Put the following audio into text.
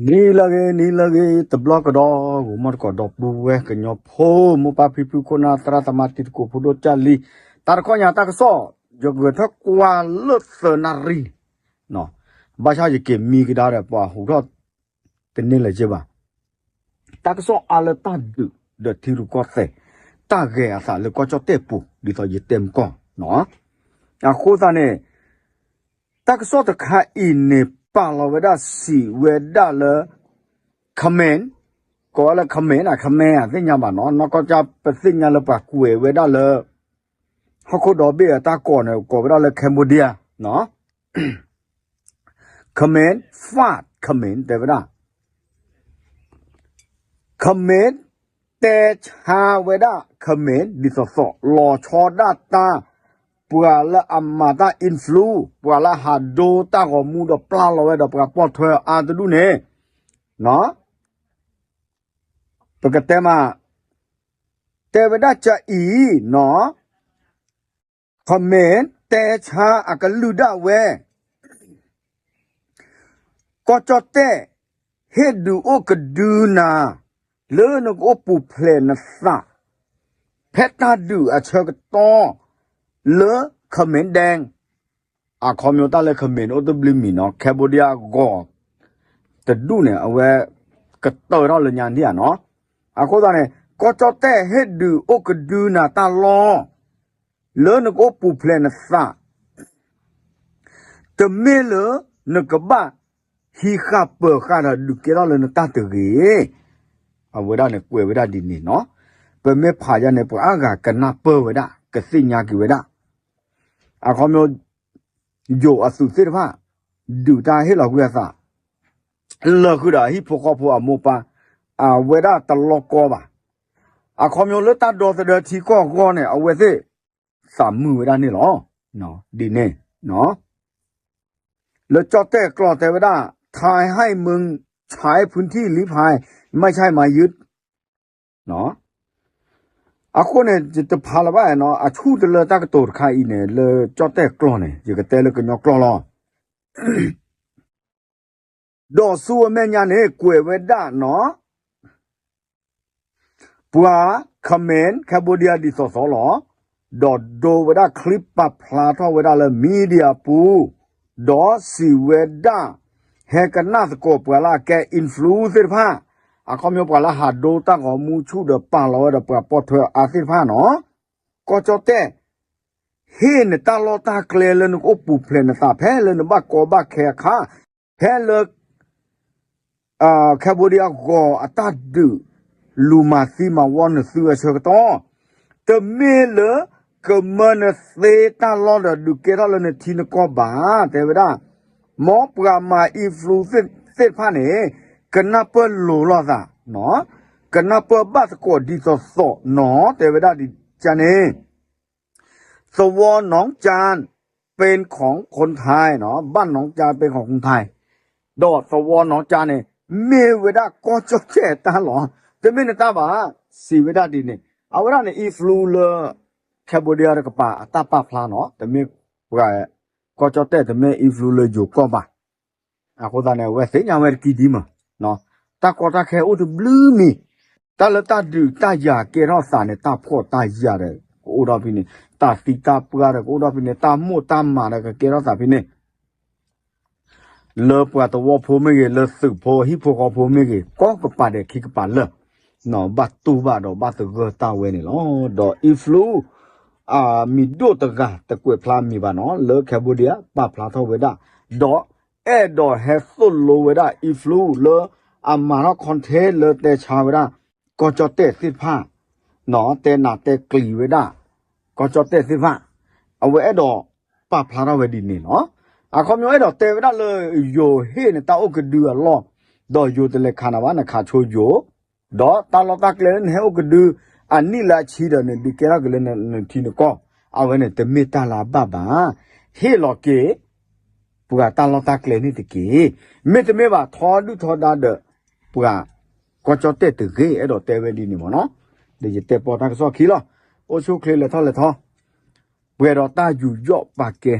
နံၤလၢအဂ့ၤ နံၤလၢအဂ့ၤ တဘျီကဒီး ဂီၤမီၢ်တကိးဒီပုၢ်ဝဲၢ်ကညီဖိ မိၢ်ပၢ်ဖံဖုခိၣ်နၢ် သရၣ်သမါတံၤသကိးဖိဒိၣ်ကၢ်လံၤ တၢ်တခီညါတၢ်ကစီၣ် ယဂဲၤထၢၣ်ကွၢ်လၢသၢနၣ်ရံၣ်န့ၣ် ဘၣ်ဆၣ်ယက့ၤမံကဒါဒီးပှၤဟူးထီၣ်တန့ၢ်လၢၤက့ဘၣ် တၢ်ကစီၣ်အါလၢတၢ်ဒုးဒီးထံရူၢ်ကီၢ်သဲး တၢ်ဂဲၤအသးလၢကီၢ်ကၠီၣ်တဲၣ်ပူၤ ဒ်သိးယတဲမုၢ်ကီၢ်နီၤ. အဃိသတးန့ၣ် တၢ်ကစီၣ်တခါအံၤန့ၣ် ပာ်လီၤဝဲဒၣ်စံးဝဲဒၣ်လၢ Khmer ကိးဝဲလၢ Khmer န့ၣ် Khmer အသ့ၣ်ညါဘၣ်နီၤ နီၢ်ကီၢ်ကၠၢ်ပသ့ၣ်ညါလၢပှၤကွဲးဝဲဒၣ်လၢ ဟီၣ်ခိၣ်ဒီဘ့ၣ်အတၢ်ကိးန့ၣ် ကိးဝဲဒၣ်လၢ Cambodia နီၤ Khmer ဖး Khmer တဲဝဲဒၣ် Khmer တဲဆါဝဲဒၣ် Khmer ဒ်သိးသိး လီၤဆီဒၣ်တၢ် ပှၤလၢအမၤတၢ် influence ပှၤလၢဟးဒိတၢ်ဂီၤမူဒီးပျၢ်လီၤဝဲဒီးပှၤပိာ်ထွဲအါတဒူၣ်န့ၣ် ပကတဲမး တဲဝဲဒၣ်ကအံၤနီၤ Khmer တဲဆါအကလုၢ်ဒၣ်ဝဲ ကီၢ်ကၠီၣ်တဲၣ် ဟ့ၣ်ဒုးအိၣ်ကဒုနၤ လၢနကအိၣ်ပူၤဖျဲးနသး ဖဲတၢ်ဒုးအဆၢကတီၢ် လၢ Khmer ဒဲ အခီပညီတၢ်လၢ Khmer န့ၣ် အိၣ်တဘျုးမံၤနီၤ Cambodia ဂီၤ တဒူၣ်န့ၣ် အဝဲ ကတၢၢ်ထီၣ်လၢညါဒံးဧါနီၤ. အဃိသတးန့ၣ် ကီၢ်ကၠီၣ်တဲၣ်ဟ့ၣ်ဒုးအိၣ်ကဒုနၤတၢ်လီၢ် လၢနကအိၣ်ပူၤဖျဲးနသး တမ့ၢ်လၢ နကဘၣ်ဟံးဃာ်ပၢၤဃာ်ဒီးဒုးကဲထီၣ်လၢနတၢ်တဂ့ၤ. အဝဲဒၣ်န့ၣ်ကွဲးဝဲဒၣ်ဒ်န့ၣ်နီၤ. ပမ့ၢ်ဖးယါန့ၣ် ပှၤအါဂၤကနၢ်ပၢၢ်ဝဲဒၣ် ကသ့ၣ်ညါက့ၤဝဲဒၣ်. အခီပညီ ယိၤအသုးသ့ၣ်တဖၣ် ဒုးတၢ်ဟ့ၣ်လီၤကွံာ်အသး လၢာ်ဃုာ်ဒီးဟံၣ်ဖိဃီဖိအမိၢ်ပၢ် အဝဲဒၣ်တလီၢ်ကီဘၣ်. အခီပညီလၢတၢ်ဒီသဒၢထံကီၢ်အဂီၢ်န့ၣ် အဝဲသ့ၣ် သးမုာ်ဝဲဒၣ်န့ၣ်လီၤ. ဒ်န့ၣ် လၢကၠီၣ်တဲၣ်ကျိာ်တဲဝဲဒၣ် ไทยให้เมืองใช้พื้นที่ลี้ภัย ไม่ใช่มายึด အဃိန့ၣ် ယတဖးလၢၤဘၣ်နီၤ အဆူၣ်တလၢတၢ်ကတိၤတခါအံၤန့ၣ် လၢကၠီၣ်တဲၣ်ကျိာ်န့ၣ် ယကတဲလၢကညီကျိာ်လီၤ. ဒီးဆူအမဲာ်ညါန့ၣ် ကွဲးဝဲဒၣ်နီၤ ပှၤ Khmer Cambodia ဒ်သိးသိးလီၤ. ဒီးဒိဝဲဒၣ် clip ပာ်ဖျါထီၣ်ဝဲဒၣ်လၢ media ပူၤ, ဒီးစံးဝဲဒၣ် ဟဲကနၣ်သကိးပှၤလၢအကဲ influence သ့ၣ်တဖၣ်, အခီပညီပှၤလၢဟးဒိတၢ်ဂီၤမူဆူၣ်ဒီးပာ်လီၤဝဲဒီးပှၤပိာ်ထွဲအါသ့ၣ်တဖၣ်နီၤ. ကီၢ်ကၠီၣ်တဲၣ် ဟ့ၣ်နတၢ်လီၢ်တၢ်ကျဲလၢနကအိၣ်ပူၤဖျဲးနသး ဖဲလၢနဘၣ်ကီဘၣ်ခဲအခါ, ဖဲလၢ Cambodia ဂီၤအတၢ်ဒုး လူၤမၤသံမၤဝီနသုအဆၢကတီၢ်, တမ့ၢ်လၢ ကမၢနသ့တၢ်လီၢ်ဒီးဒုးကဲထီၣ်လၢနထံနကီၢ်ဘၣ်, တဲဝဲဒၣ်, မ်ပှၤမၤ influence သ့ၣ်တဖၣ်န့ၣ် ကနၢ်ပၢၢ်လိၤလိာ်သး, ကနၢ်ပၢၢ်ဘၣ်သကိးဒ်သိးသိးနီၤ, တဲဝဲဒၣ်ဒ်န့ၣ် သဝီနီၢ်ကၠၢၣ် ပ့ၢ်ခီၣ်ခိၣ်ထၢၣ်နီၤ, ဘၣ်နီၢ်ကၠၢၣ် ပ့ၢ်ခီၣ်ခိၣ်ထၢၣ်, ဒီးသဝီနီၢ်ကၠၢၣ်န့ၣ် မ့ၢ်ဝဲဒၣ်ကီၢ်ကၠီၣ်တဲၣ်တၢ်လီၢ်, တမ့ၢ်နတၢ်ဘၣ်, စံးဝဲဒၣ်ဒ်န့ၣ်, အဝဲဒၣ်န့ၣ် influence လၢ Cambodia တကပၤအတၢ်ပာ်ဖျါနီၤ, တမ့ၢ်ပှၤ ကီၢ်ကၠီၣ်တဲၣ်တမ့ၢ် influence လၢယိၤကီၢ်ဘၣ်. အဃိသတးန့ၣ် အဝဲသ့ၣ်ညါဝဲတကံဒံမး, တၢ်ကီတၢ်ခဲအိၣ်တဘျုးမံၤ, တၢ်လၢတၢ်ဒုးတၢ်ယၤကဲထီၣ်သးန့ၣ် တၢ်ဖှီၣ်တၢ်ယာ်ဒီး ကအိၣ်ထီၣ်ဖဲန့ၣ်, တၢ်သံတၢ်ပှၢ်ဒီးကအိၣ်ထီၣ်ဖဲန့ၣ်, တၢ်မိၢ်တၢ်မးဒီးကကဲထီၣ်သးဖဲန့ၣ် လၢပှၤသဝီဖိမ့ၢ်ဂ့ၤ, လၢသုးဖိဟံၣ်ဖိဃီဖိမ့ၢ်ဂ့ၤ, ကိးကပၤဒဲးခံကပၤလၢာ်, ဘၣ်တူၢ်ဘၣ်ဒီးဘၣ်သဂၢၢ်တၢ်ဝဲန့ၣ်လီၤ. ဒီး influence အမံၤဒိၣ်တဂၤ တကွဲးဖျါမံၤဘၣ်နီၤ, လၢ Cambodia ပာ်ဖျါထီၣ်ဝဲဒၣ်, ဒီးအဲၣ်ဒိးဟဲသိၣ်လိဝဲဒၣ် influence လၢအမၤထီၣ် content လၢတဲဆါဝဲဒၣ် ကီၢ်ကၠီၣ်တဲၣ်သ့ၣ်တဖၣ် တဲနးတဲကျံၤဝဲဒၣ် ကီၢ်ကၠီၣ်တဲၣ်သ့ၣ်တဖၣ်, အဝဲအဲၣ်ဒိးပာ်ဖျါထီၣ်ဝဲဒ်န့ၣ်လီၤ. အခီပညီအဲၣ်ဒိးတဲဝဲဒၣ်လၢ ယိၤဟ့ၣ်န့ၣ်တၢ်အိၣ်ကဒုအလီၢ်, ဒီးယိၤတလဲၤခးနၤဘၣ်, နခးဆိယိၤ, ဒီးတၢ်လီၢ်တၢ်ကျဲလၢနဟဲအိၣ်ကဒု အနံၣ်လၢအဆံဒီးန့ၣ် ဒုးကဲထီၣ်က့ၤလၢနထံနကီၢ်, အဝဲန့ၣ်တမ့ၢ်တၢ်လၢအဘၣ်ဘၣ်. ဟ့ၣ်လီၤက့ၤ ပှၤတၢ်လီၢ်တၢ်ကျဲန့ၣ်တက့ၢ်. မ့တမ့ၢ်ဘၣ် ထီဒုၣ်ထီဒါဒီး ပှၤကီၢ်ကၠီၣ်တဲၣ်တဂ့ၤ, အဲၣ်ဒိးတဲဝဲဒ်န့ၣ်မ့ၢ်နီၤ. ဒီးယတဲပီတၢ်ကစီၣ်ခံလီၤ. အိၣ်ဆူၣ်ချ့လဲၤထီၣ်လဲၤထီ, ပှဲၤဒီးတၢ်ယူးယီၣ်ပာ်ကဲ